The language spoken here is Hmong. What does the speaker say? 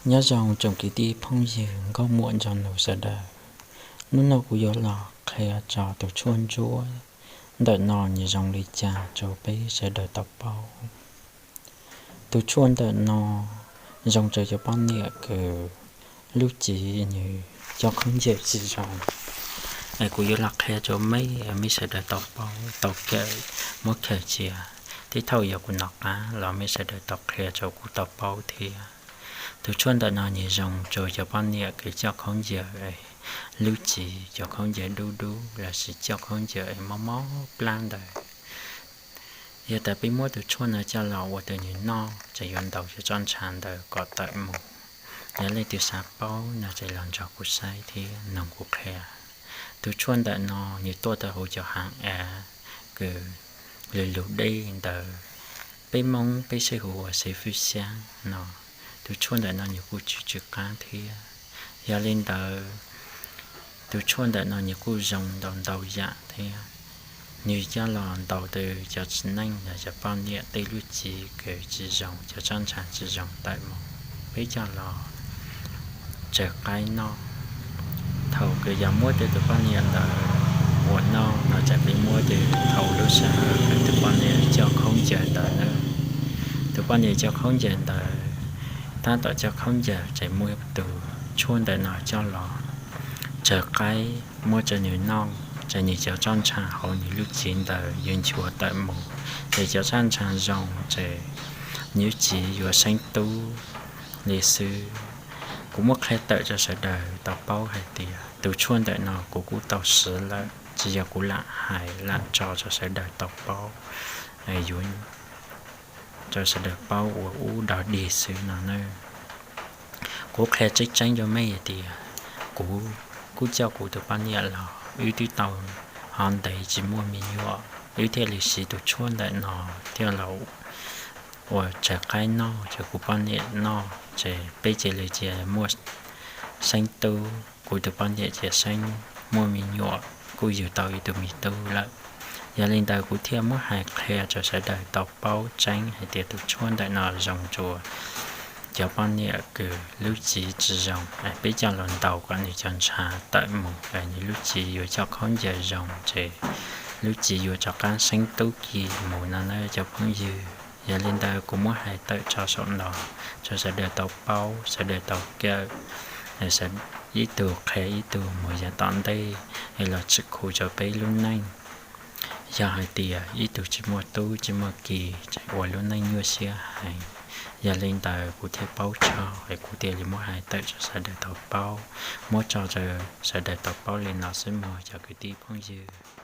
Nyob zoo tsoom kwv tij phooj ywg nkauj muam nraug nus sawv daws. Hnub no kuv yuav los qhia txog tus tshuaj ntsuab ntawm no nws zoo li cas rau peb sawv daws tau paub. Tus tshuaj ntawm no zoo rau cov poj niam kws lub cev nws coj khaub ncaws tsis zoo. Es kuv yuav los qhia rau mej, mej sawv daws tau paub tau kawm, muab khaws cia. Tej thaum yog kuv nov qab los mej sawv daws tau qhia rau kuv tau paub thiab. Tus tshuaj ntawm no nws zoo rau cov poj niam kws coj khaub ncaws es lub cev cov khaub ncaws dub dub lossis coj khaub ncaws es mob mob plab ntawd. Yog tas peb muab tus tshuaj no coj los ua rau nws noj ces yuav ntaus cov roj ntsha ntawd kom tawm mus. Yog leej twg xav paub no ces los nrog kuv saib thiab noog kuv qhia. Tus tshuaj ntawm no nws tuaj tau hauv cov haav av kws lug lug dej ntawd, peb Moob peb sib hu ua xev fwj xyaab no. Tus tshuaj ntawm no nws kuj tsw tsw qab thiab. Yog li ntawd, tus tshuaj ntawm no nws kuj zoo ntau ntau yam thiab. Nws coj los ntaus rau cov txiv neej los cov poj niam tej lub cev kws tsis zoo, cov roj ntsha tsis zoo tawm mus, peb coj los tsaws qaib noj. Thaum kws yog muab rau tus poj niam ntawd ua noj no ces peb muab rau thaum lub sij hawm kws tus poj niam coj khaub ncaws ntawd na. Tus poj niam coj khaub ncaws ntawd, tab tom coj khaub ncaws ces muab tus tshuaj ntawm no coj los tsaws qaib muab rau nws noj, ces nws cov roj ntsha hauv nws lub cev ntawd yuav nchuav tawm mus, ces cov roj ntsha zoo ces nws lub cev yuav seeb tub li xwb. Kuv muab qhia tawm rau sawv daws tau paub hais tias tus tshuaj ntawm no kuv kuj tau siv lawm, tsis yog kuv lam hais lam tso rau sawv daws tau paub, yuav rau sawv daws paub ua ub dog dig xwb no na. Kuv qhia tseeb tseeb rau mej hais tias kuv kuj coj kuv tus poj niam los wb twb tau hov ntev tsis muaj me nyuam, wb thiaj li siv tus tshuaj ntawm no thiaj los ua tsaws qaib noj rau kuv poj niam noj, ces peb cia li cia muaj seeb tub, kuv tus poj niam cia seeb muaj me nyuam, kuj yug tau ib tug me tub lawm. Yog li ntawd kuv thiaj muab hais qhia rau sawv daws tau paub tseeb hais tias tus tshuaj ntawm no zoo rau cov poj niam kws lub cev tsis zoo, peb coj los ntaus kom nws cov ntshav tawm mus, nws lub cev yuav coj khaub ncaws zoo ces lub cev yuav rov qab seeb tub kiag mus no na cov phooj ywg. Yog li ntawd kuv muab hais tawm tso saum no rau sawv daws tau paub, sawv daws tau kawm, ib tug qhia ib tug mus yav tom ntej es los tsim khu rau peb lub neej. Yog hais tias ib tug tsis muaj tub tsis muaj ki ces ua lub neej nyuaj siab heev. Yog li ntawd kuv thiaj paub txog es kuv thiaj li muab hais tawm rau sawv daws tau paub, muab tso rau sawv daws tau paub li no xwb mog cov kwv tij phooj ywg.